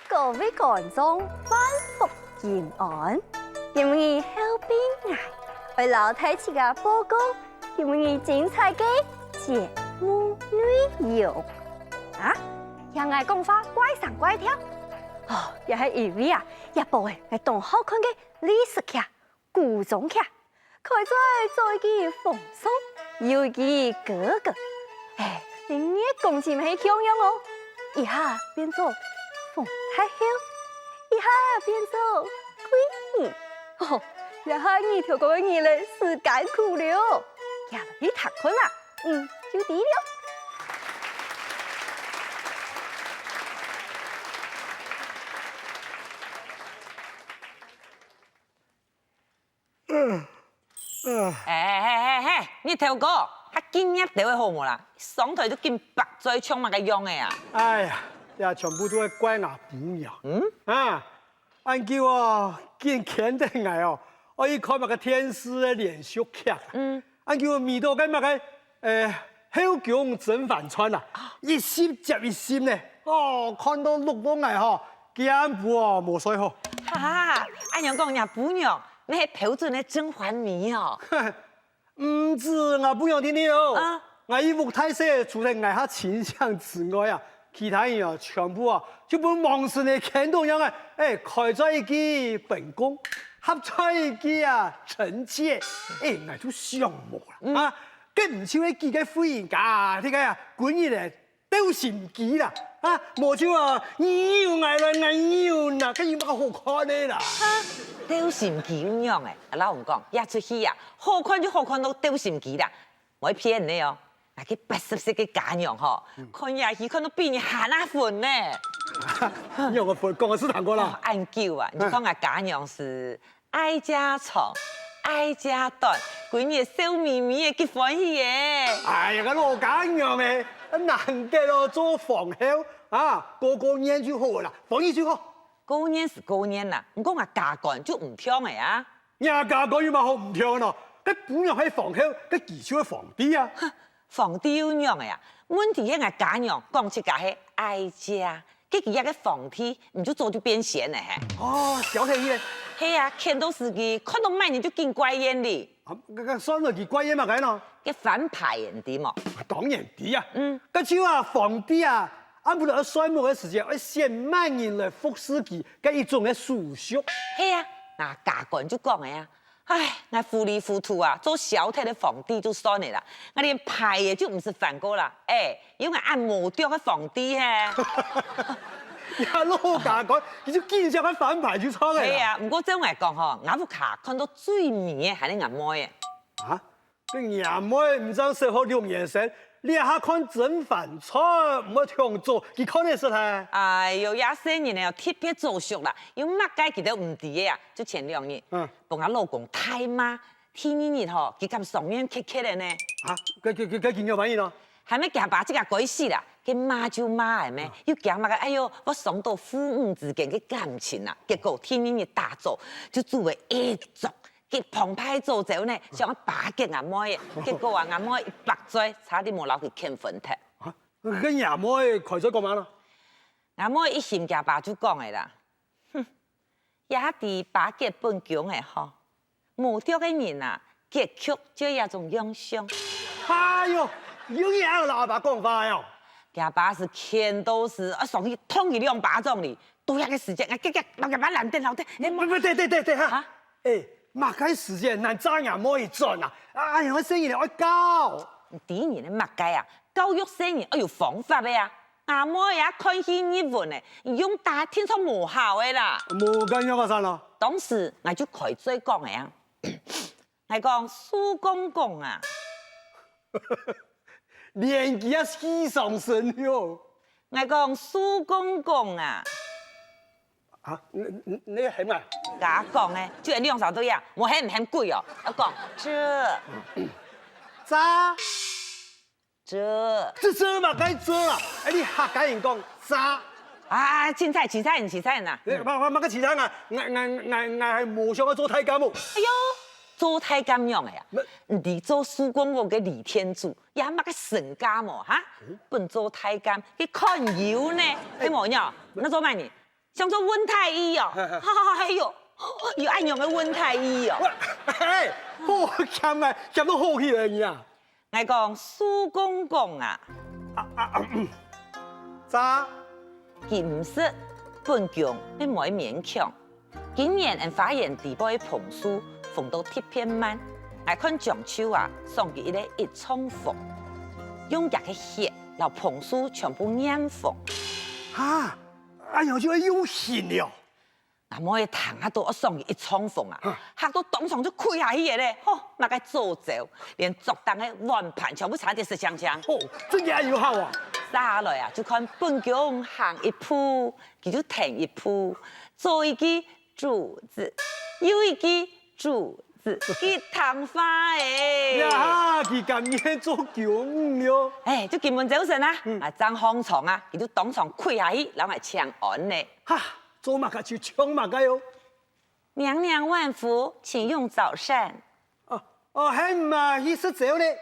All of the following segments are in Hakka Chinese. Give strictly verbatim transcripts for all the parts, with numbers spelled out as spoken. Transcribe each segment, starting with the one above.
各位觀眾，萬福金安！今日後輩𠊎，愛摎大自家報告今日精彩个節目內容。啊，聽𠊎講話怪聲怪調。哦，也係因為啊，這晡仔𠊎當好看个歷史劇、古裝劇，開嘴做一句風霜，又一句哥哥。哎，你越講就係共樣哦，一下變做風太后，一下變做貴人。哦，這下日頭哥个日仔係艱苦了，行去讀看啊，嗯，就知了。 哎哎哎哎哎，日頭哥，較敬業兜仔好無啦？上台就緊擘嘴像麼个樣仔啊？哎呀，這全部都係怪吾餔娘。嗯？啊，恁久哦，緊牽等𠊎哦，愛去看麼个電視个連續劇啊。嗯。恁久哦，迷到該麼个，呃，後宮甄嬛傳啊，一集接一集呢。哦，看到熝到𠊎吼，幾暗晡哦無睡好。哈哈，恁樣講，若餔娘，你係標準个甄嬛迷哦。 毋止吾餔娘定定哦，啊。𠊎一屋大細，除忒𠊎較親相之外啊，其他人啊，全部啊，就分魍神仔牽到樣仔，哎，開嘴一句本宮，合嘴一句啊臣妾，哎，𠊎就想無啦，啊，該毋就係幾個婦人家，這個啊，歸日仔 鬥心機啦，啊，無就啊，你扭𠊎來，𠊎扭你啊，該有麼个好看个啦？哈，鬥心機又仰仔？𠊎摎你講，這齣戲啊，好看就好看到鬥心機啦。毋會騙你哦，𠊎該八十歲个家娘吼，看這戲看到比你還較昏呢。仰仔昏，講个事聽過啦。哦，恁久啊，你就講𠊎家娘係 愛遮長，愛遮短，歸日笑瞇瞇仔，幾歡喜耶！哎呀，該老家娘仔，難得哦，做皇后啊，過過年就好啦，歡喜就好。過年係過年啦，毋過𠊎家官就毋暢仔啊。若家官有麼好毋暢个呢？該餔娘係皇后，該佢就係皇帝啊。哼，皇帝又仰仔啊？問題係𠊎家娘講自家係哀家， 該佢這個皇帝毋就早就變仙了嘿？哦，曉得佢。係啊，譴到自家，看到麼人就緊怪怨哩。啊，該，該算到佢怪怨麼个呢？該翻牌你知無？當然知啊。嗯。該就啊，皇帝啊，暗晡頭愛睡目个時節，愛選麼人來服侍佢，該一種个手續。係啊，𠊎家官就講个啊， 唉，𠊎糊里糊塗啊，做小弟个皇帝就算了啦，𠊎連牌仔就毋識翻過啦。哎，有𠊎恁無著个皇帝嘿。呀，老家官，你就緊想愛翻牌就著了啦。係啊，毋過照𠊎講吼，𠊎屋下看到最美个還係吾妹仔。啊？該若妹毋正小學六年生，這下看《甄嬛傳》毋會忒早，佢看得識嘿？哎喲，這細人仔哦，特別早熟啦，有麼个佢兜毋知个啊？就前兩日，嗯。 分吾老公大罵，第二日吼，佢敢上面蹶蹶仔呢。啊，該，該，該，該佢仰般呢？還毋係厥爸自家該死啦，該罵就罵仔咩，又驚麼个，哎喲，會傷到父女之間个感情啊。結果第二日打早，就煮了一桌極澎湃个早朝呢，想愛巴結吾妹仔。結果啊，吾妹一擘嘴，差點無摎佢牽分忒。啊，該若妹開嘴講麼呢？吾妹一心厥爸就講个啦， 哼，也知巴結本宮仔吼，無著个人啊，結局就這種樣相。哎喲，有影摎阿爸講話喲！厥爸係譴到係，愛上去痛佢兩巴掌哩。到這個時節，𠊎遽遽摎厥爸攔等，摎等，毋，毋，等，等，等，等哈！啊？哎，麼个時節，難詐若妹轉啊？啊，恁樣細人仔愛教。你知人仔麼个啊？教育細人愛有方法个啊！ 吾妹啊，看戲日文呢，用打定著無效个啦。無恁樣个算咯。當時𠊎就開嘴講个啊，𠊎講：「蘇公公啊。」連佢也氣上身喲。𠊎講：「蘇公公啊。」啊，你，你，你喊啊？𠊎講个，就係兩聲對啊，無喊毋喊鬼哦。𠊎講：「這。」「這。」 「這。」「這，這嘛，該這啦！」哎，你客家人講「這。」啊，凊彩，凊彩，凊彩啊！哎，麼，麼，麼个凊彩啊？𠊎，𠊎，𠊎，𠊎還無想愛做太監哦。哎喲，做太監樣个啊？毋係。你做叔公公个李天柱，也麼个身價無哈？分做太監，佢看有呢，係無呢？那做麼呢？想做溫太醫哦？哎喲，有恁樣个溫太醫哦？哎，好險啊，險到好起來你啊！ 𠊎講叔公公啊，咋？佢毋識，本宮乜無愛勉強。今年𠊎花園底背个榕樹紅到特別慢，𠊎看將就啊，賞佢一個一丈紅，用厥个血摎榕樹全部染紅。哈，哎喲，就愛用刑了。 阿妹聽啊都愛賞佢一丈紅啊，嚇到當場就跪下去个咧，吼，麼个做醮，連桌頂个碗盤全部擦得濕淨淨。哦，真个有效啊！續下來啊，就看本宮行一步，佢就停一步，左一句主子，右一句主子，佢聽話欸。呀，佢甘願做宮女了。哎，就今晡朝晨啊，啊正䟘床啊，佢就當場跪下去，摎𠊎請安呢。哈， 做麼个就唱麼个喲。娘娘萬福，請用早膳。哦哦，還嘛去食朝咧。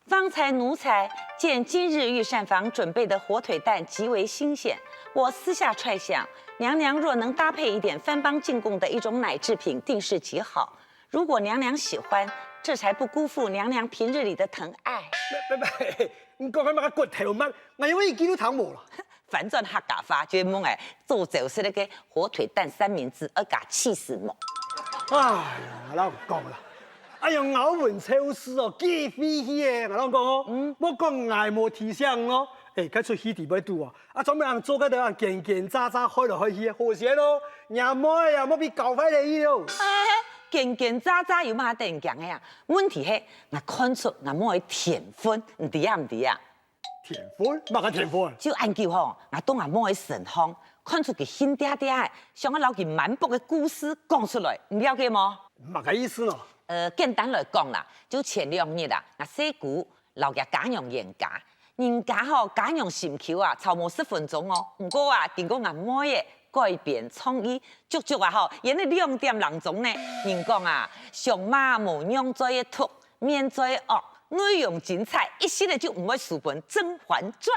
方才奴才見今日御膳房準備的火腿蛋極為新鮮，我私下揣想，娘娘若能搭配一點番邦進貢的一種奶製品，定是極好。如果娘娘喜歡，這才不辜負娘娘平日裡的疼愛。不不，你講个麼个骨頭嘛，𠊎以為佢都聽無了。 反轉客家話，就係問欸，做朝食个火腿蛋三明治，愛加起司無？哎呀，𠊎摎你講啦，哎呀，咬文嚼字哦，幾費氣欸，𠊎摎你講哦，莫講𠊎無提醒哦，欸，該齣戲底背肚哦，啊專門人做該兜啊，奸奸詐詐，害來害去，好笑咯，若妹啊，莫被搞壞了去哦。奸奸詐詐有麼个得人驚个啊？問題係，𠊎看出若妹个天分，你知啊毋知啊？ 天分？麼个天分？就恁久吼，𠊎到若妹个身項，看出佢興嗲嗲个，想愛摎佢滿腹个故事講出來，你了解無？麼个意思呢？呃，簡單來講啦，就前兩日啊，𠊎細姑摎厥家娘冤家，人家吼家娘心臼啊，吵無十分鐘哦，毋過啊，經過若妹仔改編創意，足足啊吼，演了兩點零鐘呢。人講啊，相罵無讓嘴个毒， 面嘴惡，內容精彩，一息仔就毋會輸分《甄嬛傳》。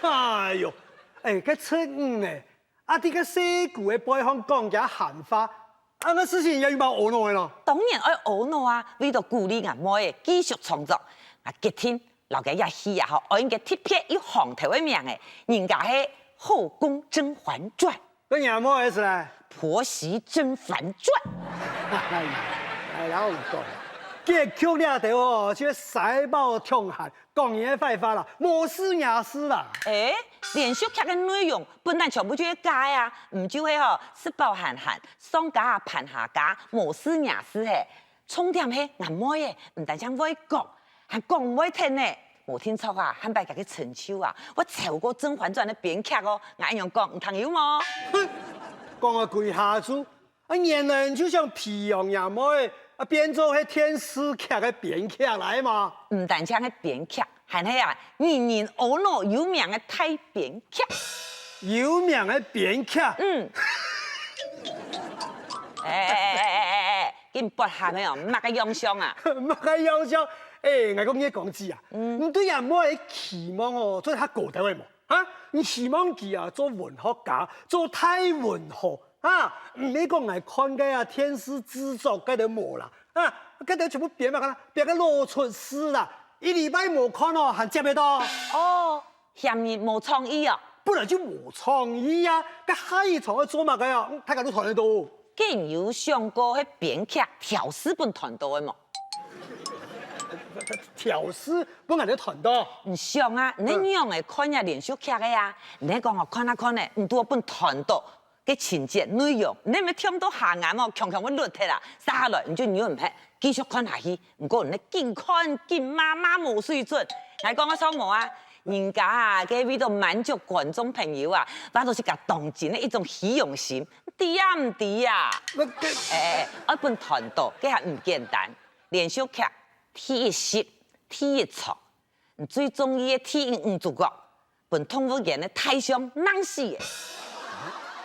哎喲，哎，該陳五呢，啊在該細姑个背項講厥閒話，恁樣事情也有辦法阿腦个咯？當然愛阿腦啊，為著鼓勵吾妹仔繼續創作，𠊎決定摎該齣戲啊，吼，安一個特別有行頭个名仔，人家係《後宮甄嬛傳》。 該若妹仔呢？《婆媳甄嬛傳》。哎，然後講，結局這兜哦，就係豺貓暢喊，講人个壞話啦，無事惹事啦。欸，連續劇个內容本來全部就係假个啊，毋就係吼，食飽閒閒，上家盤下家，無事惹事嘿。重點係吾妹仔毋單淨會講， 還講毋會忒呢。無定著啊，下擺厥个成就啊，會超過《甄嬛傳》个編劇哦。𠊎恁樣講，你聽有無？講啊歸下晝，啊原來你就想培養若妹，啊變做係電視劇个編劇來嘛？毋單淨係編劇，還係啊，人人阿腦有名个大編劇。有名个編劇？嗯。哎哎哎哎哎哎！ 緊發喊个哦，麼个樣相啊？麼个樣相？哎，𠊎講你講姐啊，你對若妹个期望哦，做較高兜个無？啊，你希望佢啊做文學家，做大文豪啊？毋係講𠊎看个啊電視製作該兜無啦，啊，該兜全部編麼个啦，編个老出屎啦，一禮拜無看哦，還接得到。哦，嫌你無創意哦。本來就無創意啊，該下一場愛做麼个啊？大家都揣得到。 敢有想過係編劇挑事分揣著个無？挑事分人揣著？你想啊，你仰仔看這連續劇个啊？你講哦，看啊看呢，你都分揣著个情節內容，你毋係暢到下頷哦，強強會落忒啦，續下來你就忍毋核，繼續看下去。毋過你緊看緊罵，罵無水準。𠊎講个著無啊？人家啊，該為著滿足觀眾朋友啊，話都係厥當真个一種虛榮心。 知啊毋知啊？哎，愛分揣著，該還毋簡單。連續劇第一集、第一場，你最中意个第一女主角，分動物園个大象弄死个。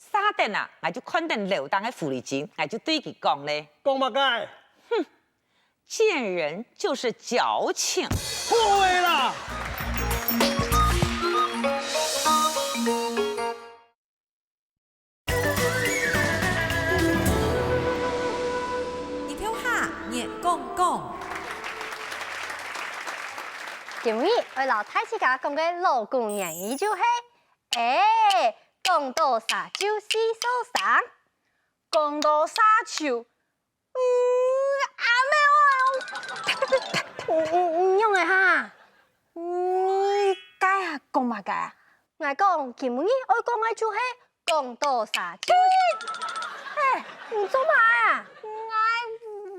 續等啊，𠊎就看等樓頂个狐狸精，𠊎就對佢講咧：講麼个？見人就是矯情。好个啦！日頭下，月光光。今日愛摎大自家講个老古言語就係：欸，講著儕就係細聲。講著儕就，嗯，阿姆啊！你、你、你仰仔哈？你該下講麼个啊？ 𠊎講，今晡日愛講个就係講著儕就係。欸，你做麼个啊？𠊎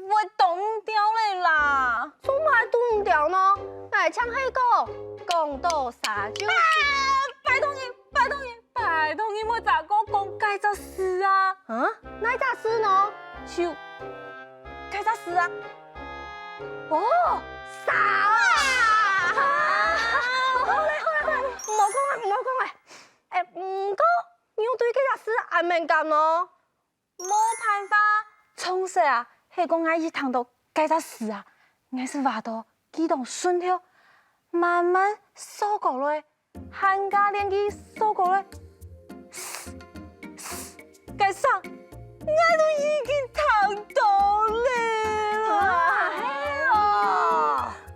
會擋毋牢咧啦！做麼个擋毋牢呢？𠊎淨係講，講著儕就係。啊！拜託你，拜託你，拜託你，莫再過講該隻字啊！啊？哪隻字呢？就該隻字啊！ 哦，儕啊！好咧，好咧，好咧，毋好講咧，毋好講咧。欸，毋過，你對該隻字恁敏感呢？無辦法，從細啊，係講𠊎一聽著該隻字啊，𠊎就會話著幾當順暢，慢慢笑過來， 還加連句說過咧，該聲，𠊎都已經聽著咧啦。啊，係哦。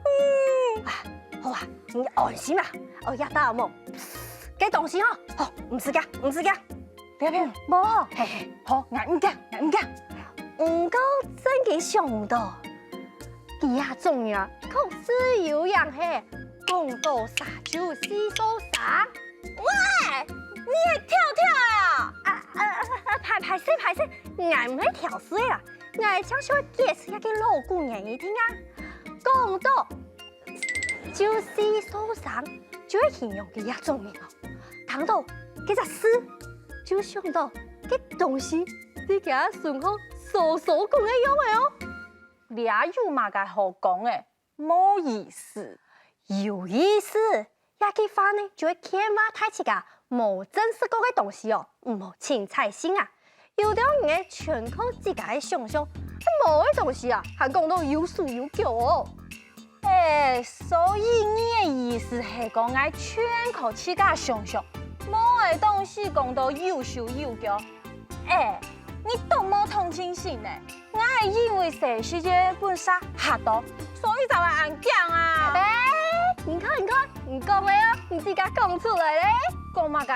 嗯。啊，好啊，你安心啦，哦，這搭無，該東西哦，好，毋使驚，毋使驚。 不要，不要，無。嘿嘿，好，𠊎毋驚，𠊎毋驚。毋過真經想毋著，佢這種人啊，確實有影係，講著儕就係細聲。喂，你係跳跳啊？啊，啊，啊，歹，歹勢，歹勢，𠊎毋係跳水啦，𠊎淨想解釋一個老古言語聽啊。講著 就係細聲，就係形容佢這種人哦。聽著該隻字，就想著該東西在佢身項嗖嗖滾个樣仔哦。這有麼个好講个？無意思。有意思，這句話呢，就係勸話大自家，無正視過个東西哦，毋好凊彩信啊。 有兜人全靠自家个想像，無个東西啊，還講到有手有腳哦。欸，所以你个意思係講𠊎全靠自家想像，無个東西講到有手有腳？欸，你當無同情心呢！𠊎係因為細時節分蛇嚇著，所以正會恁驚啊！欸，你看，你看，你講个哦，你自家講出來咧。講麼个？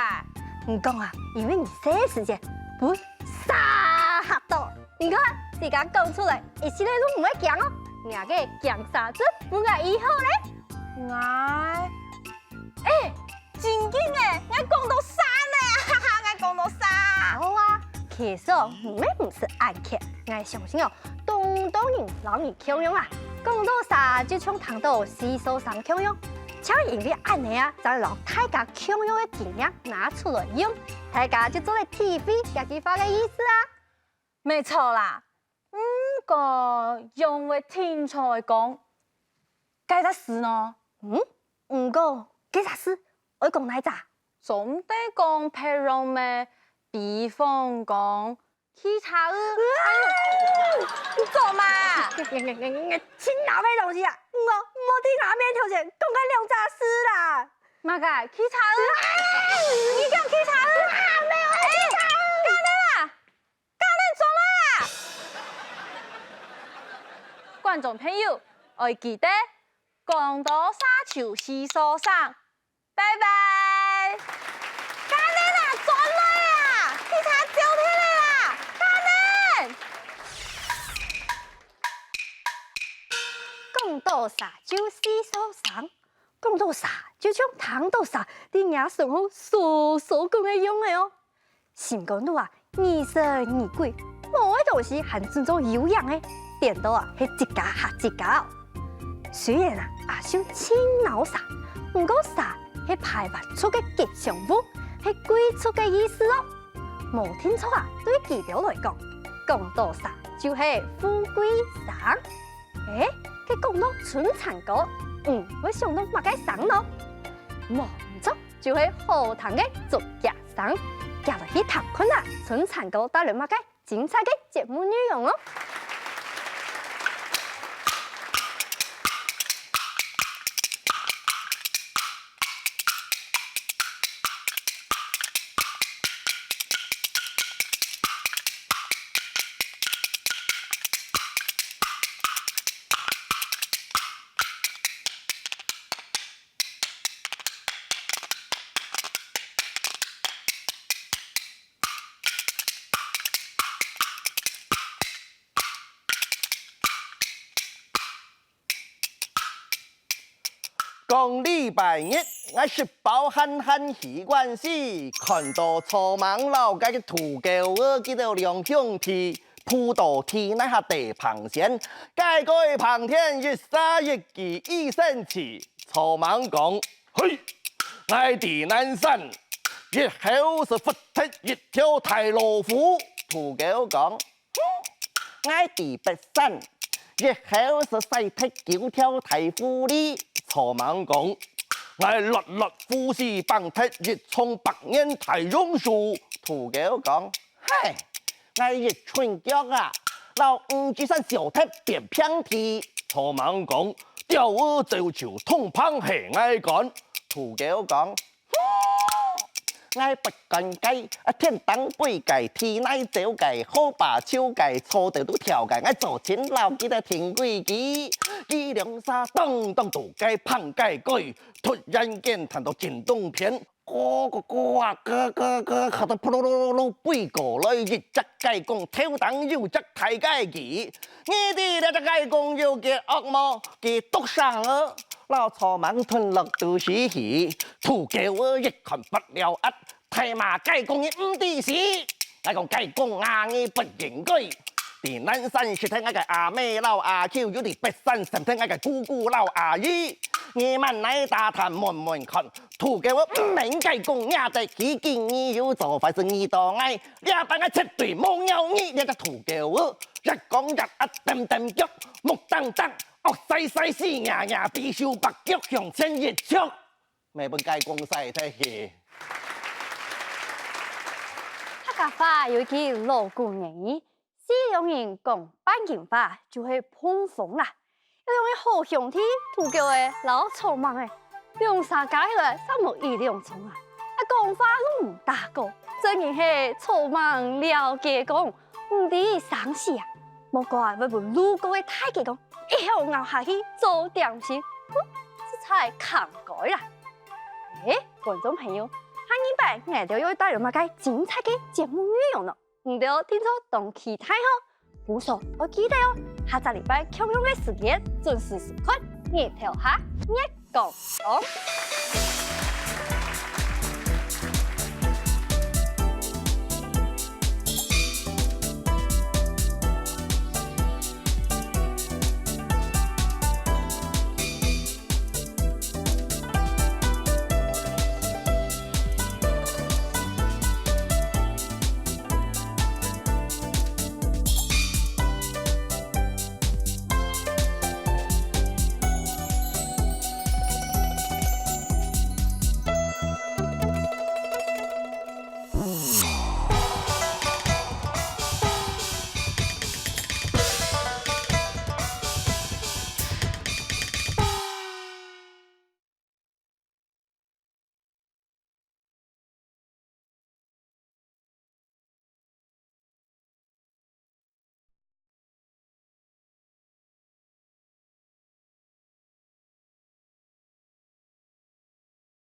你講啊，因為你細時節分 蛇嚇著。你看，自家講出來，一息仔都毋會驚哦。若个驚蛇症分𠊎醫好咧。𠊎，欸，真經欸，𠊎講著蛇呢，哈哈，𠊎講著蛇。好啊，其實哦，你乜毋使恁譴，𠊎相信哦，當多人摎你共樣啊，講著蛇就像聽著細聲聲共樣，就因為恁仔啊，正摎大家共樣个經驗拿出來用，大家就做得體會這句話个意思啊。 無錯啦，毋過仰會定著愛講該隻字呢？嗯，毋過該隻字愛講哪隻？總得講別樣咩，比方講，汽車仔。你做麼？你、你、你、你，你盡老个東西啊！莫、莫在𠊎面頭前講該兩隻字啦！麼个？汽車仔？你講汽車仔？啊，無，欸，汽車仔！ 該恁做麼啊？觀眾朋友，愛記得，講著蛇就係細聲。拜拜。該恁啊，轉來啊！汽車走忒咧啊！該恁！講著蛇就係細聲，講著蛇就像聽著蛇在若身項嗖嗖滾个樣仔哦。 心肝肚啊，疑神疑鬼，無个東西還真正有影个，顛倒啊係自家嚇自家哦。雖然啊，阿秀盡惱蛇，毋過蛇係排灣族个吉祥物，係貴族个意思哦。無定著啊，對佢兜來講，講著蛇就係富貴聲。欸，該講著春蠶哥，嗯，會想著麼个聲呢？無毋著，就係好聽个竹崎聲。接落去聽看啊，春蠶哥帶來麼个精彩个節目內容哦！講禮拜日，𠊎食飽閒閒去館試，看著草蜢摎該个土狗仔佢兜兩兄弟，仆倒地泥下地嗙仙，該个嗙天一儕一句一聲氣。草蜢講：「嘿，𠊎知南山，一口就㧒忒一條大老虎。」土狗講：「哼，𠊎知北山，一口就㓾忒九條大狐狸。」草蜢講：「𠊎落落呼吸，挷忒一叢百年大榕樹。」土狗講：「嘿，𠊎一伸腳啊，摎五指山削忒變平地。」草蜢講：「鳥仔走獸通膨係𠊎趕。」土狗講：「哼，𠊎不趕該，啊，天頂飛个，地泥走个，河壩泅个，草堆肚跳个，𠊎做盡摎佢兜定規矩。」佢兩儕當當都該嗙該改，突然間聽著震動片，咯咯咯啊，咯咯咯，嚇到噗嚕嚕嚕嚕飛過來一隻雞公，頭頂有隻大雞耳。你知這隻雞公有幾惡無？幾毒性哦！摎草蜢吞落肚屎去。土狗仔一看發了閼，大罵雞公你毋知死！𠊎講雞公啊，你不應該！在南山食忒𠊎个阿姆摎阿舅，又在北山㓾忒𠊎个姑姑摎阿姨。你慢來打探問問看，土狗仔毋免雞公惹得起，今日有做壞事你到𠊎，這擺𠊎絕對無饒你這隻土狗仔！越講越閼，蹬蹬腳，目瞪瞪，惡衰衰，死硬硬，肥手白腳，向前一蹙。 乜分雞公徙忒去。客家話有一句老古言語，四兩銀講半斤話，就係膨風啦。有兩个好兄弟，土狗仔摎草蜢仔，兩儕加起來，差無一兩重啊！啊，講話都毋打過，正經係草蜢了雞公，毋知生死啊！莫怪會分路過个大雞公一口咬下去做點心，哼，實在吭該啦！ 誒，觀眾朋友，下二擺𠊎兜又帶來麼个精彩个節目內容呢？你兜定著當期待吼！故所愛記得哦，下隻禮拜共樣个時間準時收看日頭下月光光。